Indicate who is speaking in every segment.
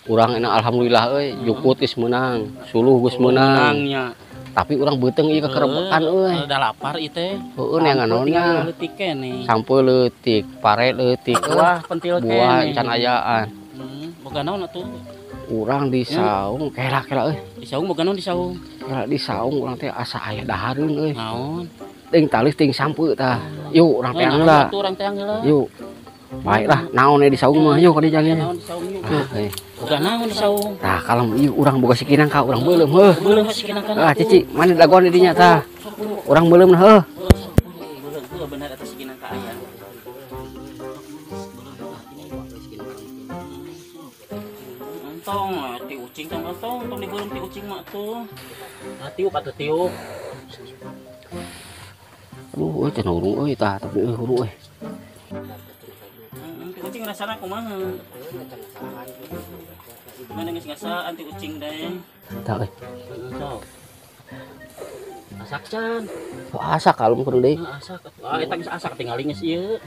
Speaker 1: Urang enak alhamdulillah euy, jukut geus meunang, suluh geus meunang. Tapi urang beuteung ieu kekerebekan euy.
Speaker 2: Udah lapar ieu teh.
Speaker 1: Heueuh neangan naonna.
Speaker 2: Leutik keneh.
Speaker 1: Sampeu leutik, pare leutik,
Speaker 2: buah pentil keneh.
Speaker 1: Buah can ayaan.
Speaker 2: Boga naon atuh?
Speaker 1: Urang di saung kela-kela euy.
Speaker 2: Di saung boga naon di saung?
Speaker 1: Kela di saung urang teh asa aya dahareun euy.
Speaker 2: Naon?
Speaker 1: Ting talis ting sampeu tah. Yuk urang teang heula.
Speaker 2: Urang teang heula.
Speaker 1: Yuk. Baiklah, naon di saung mah yuk ka dieu nya.
Speaker 2: Naon di saung yuk. Boga naon di saung?
Speaker 1: Tah kalem ieu urang boga si Kinang ka urang beuleum heuh.
Speaker 2: Beuleum si Kinang ka.
Speaker 1: Ah cici, mana dagoan di dinya tah. Urang beuleum heuh.
Speaker 2: Beuleum heuh bener eta si Kinang ka aya. Entong ti ucing tong entong tong dibeuleum ti ucing mah tuh. Nah tiup atuh tiup.
Speaker 1: Aduh euy cenah hurung euy tah tapi euy hurung euy.
Speaker 2: Ti ucing rasana kumaha? Mana geus ngasaan ti ucing teh?
Speaker 1: Tah euy.
Speaker 2: Sok. Asak can.
Speaker 1: Oh, asak kalem kudu deui.
Speaker 2: Asak. Ah eta geus asak tingali geus ieu.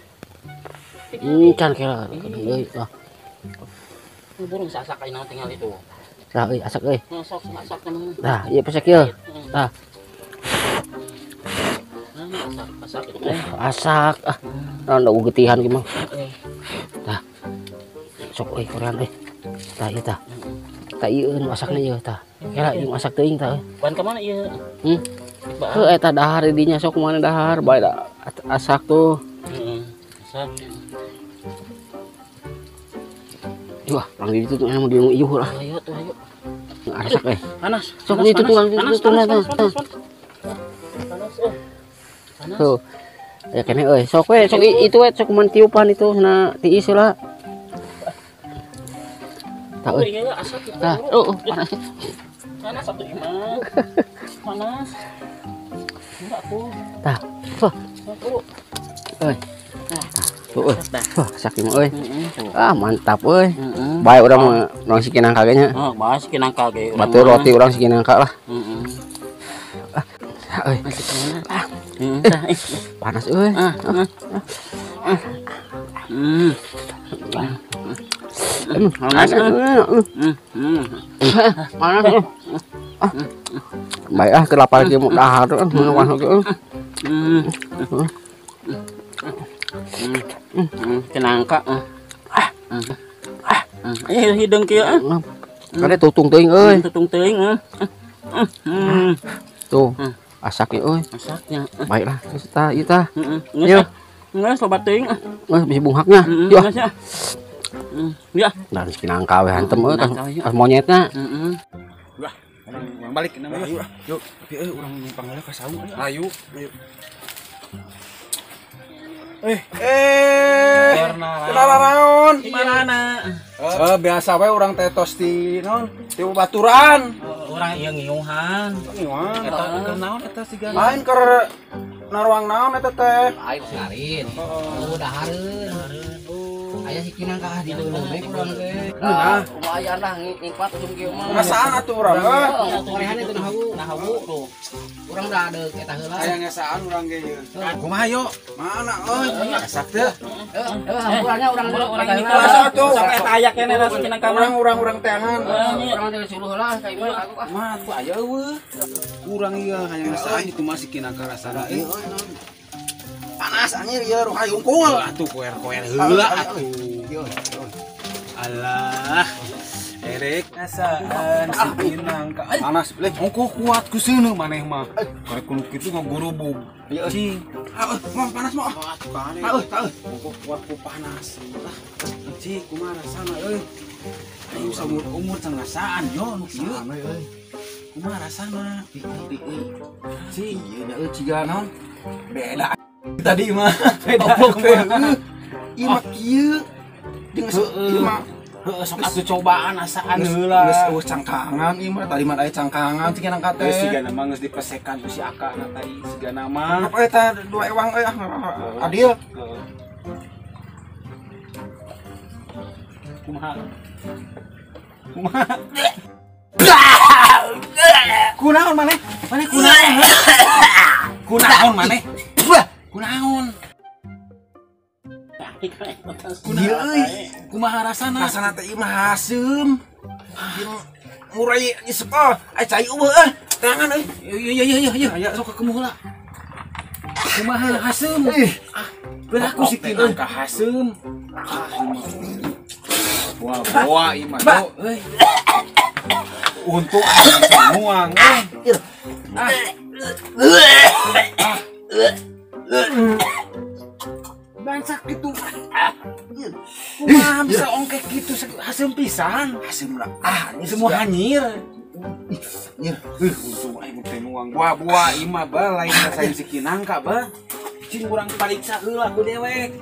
Speaker 1: Can kela deui tah.
Speaker 2: Burung asak ayeuna tingali tuh.
Speaker 1: Tah euy asak euy.
Speaker 2: Sok asak teman.
Speaker 1: Tah ieu pesek ieu. Tah.
Speaker 2: Asak asak itu teh.
Speaker 1: Asak ah. Naon da getihan ki mah. Tah. Sok euy korean euy. Tah ieu tah. Tah ieu nu asakna ieu tah. Kela ieu asak teuing tah euy.
Speaker 2: Ban ka mana ieu?
Speaker 1: Heuh eta dahar di dinya sok mana dahar bae da asak tuh.
Speaker 2: Heeh. Asak.
Speaker 1: Wah, orang di ditu tuh emang dia iuh lah.
Speaker 2: Ayo tuh ayo.
Speaker 1: Asak euy.
Speaker 2: Panas.
Speaker 1: Sok di ditu tuh
Speaker 2: panas
Speaker 1: panas.
Speaker 2: Panas euy. Panas.
Speaker 1: Tuh. Ya kene euy, sok we, sok itu we sok mun tiupan itu na tiis heula. Tah euy. Tah, panas.
Speaker 2: Panas atuh imah. Panas. Enggak tuh.
Speaker 1: Tah. Tuh. Euy. Tuh euy. Wah, asak ieu mah euy. Ah, mantap euy. Bae urang mah urang si Kinang ka ge nya.
Speaker 2: Heeh, bae si Kinang ka ge.
Speaker 1: Batur roti urang si Kinang ka lah.
Speaker 2: Heeh.
Speaker 1: Ah, euy. Panas euy.
Speaker 2: Panas.
Speaker 1: Panas. Baik ah kelapa lagi mau dahar tuh.
Speaker 2: Kenangka. Hidung kieu.
Speaker 1: Kade tutung teuing euy.
Speaker 2: Tutung teuing.
Speaker 1: Tuh. Asak ieu euy.
Speaker 2: Asaknya.
Speaker 1: Baiklah, geus tah ieu tah.
Speaker 2: Heeh. Geus. Geus loba teuing.
Speaker 1: Geus bisi bunghaknya. Yo.
Speaker 2: Ya.
Speaker 1: Nah, si Kinangka we hantem euy tas monyetna.
Speaker 2: Heeh.
Speaker 3: Wah, urang balik namanya. Ayo, yuk. Tapi euy urang numpang heula ka saung. Ayo. Ayo. Kenal naon?
Speaker 2: Marana.
Speaker 3: Biasa we urang teh tos di naon? Di baturan.
Speaker 2: Urang ieu ngiuhan.
Speaker 3: Ngiuhan.
Speaker 2: Eta keur naon eta siga?
Speaker 3: Lain keur naruang naon eta teh?
Speaker 1: Lain ngarin. Oh, dahareun. Aya si Kinang ka di leuleum we urang teh.
Speaker 3: Nah,
Speaker 1: lumayan lah ngimpat ujung kieu mah.
Speaker 3: Ngasaan atuh urang heuh.
Speaker 1: Korehan itu nahawu tuh. Urang da deuk eta heula.
Speaker 3: Aya ngasaan urang ge ieu. Kumaha yo? Mana euy? Asak teh.
Speaker 1: Heuh, hampurannya urang
Speaker 2: urang ini
Speaker 3: atuh.
Speaker 2: Sok eta aya keneh lah si Kinang ka mah.
Speaker 3: Urang-urang teangan.
Speaker 1: Urang teh suluh lah ka imah aku ah.
Speaker 3: Mah atuh aya eueuh.
Speaker 4: Urang ieu hayang ngasaan itu mah si Kinang ka rasana euy.
Speaker 3: Panas anjir ieu ruhai hungkul.
Speaker 4: Atuh koer-koer heula atuh. Alah. Erek ngasaan si Kinang ka.
Speaker 3: Panas leh.
Speaker 4: Ongkoh kuat ku seuneu maneh mah. Karek kudu kitu ngagurubug. Cing.
Speaker 3: Ah, mah panas mah.
Speaker 4: Atuh kane.
Speaker 3: Ah,
Speaker 4: Ongkoh kuat ku panas. Lah, cing kumaha rasana euy. Ayo saumur-umur can ngasaan yo nu kieu.
Speaker 3: euy.
Speaker 4: Kumaha rasana? Cing,
Speaker 3: Ieu nya euy ciga naon? Beda
Speaker 4: tadi mah beda
Speaker 3: teh. Ieu mah kieu. Jeung ieu mah
Speaker 4: Heeh, sok atuh cobaan asaan heula.
Speaker 3: Geus eueuh cangkangan ieu mah tadi mah aya cangkangan cing Kinang ka teh.
Speaker 4: Geus sigana mah geus dipesekan ku si Akana tadi sigana mah.
Speaker 3: Apa eta dua ewang euy ah adil.
Speaker 4: Heeh. Kumaha? Kumaha? Kunaon maneh? Maneh kunaon? Kunaon maneh? Kunaon?
Speaker 3: Ieu euy,
Speaker 4: Kumaha rasana?
Speaker 3: Rasana teh ieu mah haseum. Murai isep ah, ai cai eueuh ah. Tangan euy.
Speaker 4: Iya iya iya iya, aya sok kekemu heula. Kumaha haseum? Ah, beraku si kinang ka haseum. Wah, bawa ieu mah euy. Untung aing nuang euy. Ah. Bangsa gitu. Kumaha bisa ongkek gitu haseum pisan.
Speaker 3: Haseum lah. Ah,
Speaker 4: ini semua hanyir.
Speaker 3: Nyir.
Speaker 4: Untung aing teh nuang. Buah-buah ieu mah ba lain rasain si kinangka ba. Cing urang pariksa heula ku dewek.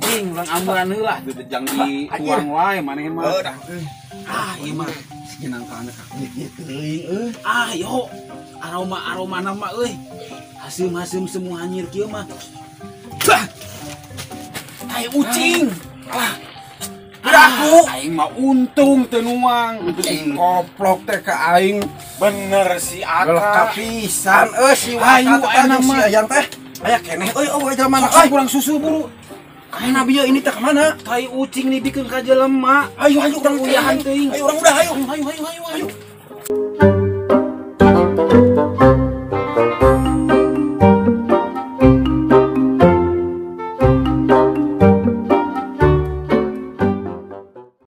Speaker 4: Cing urang ambulan heula jang dituang wae maneh mah. Ah, ieu mah si kinangka na
Speaker 3: teuing euy.
Speaker 4: Ah, yo. Aroma-aroma nama euy. Haseum-haseum semua hanyir kieu mah. Bah. Tai ucing. Ah.
Speaker 3: Aku
Speaker 4: aing mah untung teu nuang.
Speaker 3: Koplok teh ka aing
Speaker 4: bener si Aka.
Speaker 3: Pisan euy si
Speaker 4: Ayu
Speaker 3: Aka si Ayang teh. Aya keneh euy eueuh jelema
Speaker 4: euy kurang susu buru.
Speaker 3: Kana bieu ini teh ka mana?
Speaker 4: Tai ucing dibikeun ka jelema.
Speaker 3: Ayo ayo urang
Speaker 4: uyahan teuing.
Speaker 3: Ayo urang udah ayo.
Speaker 4: Ayo ayo ayo ayo.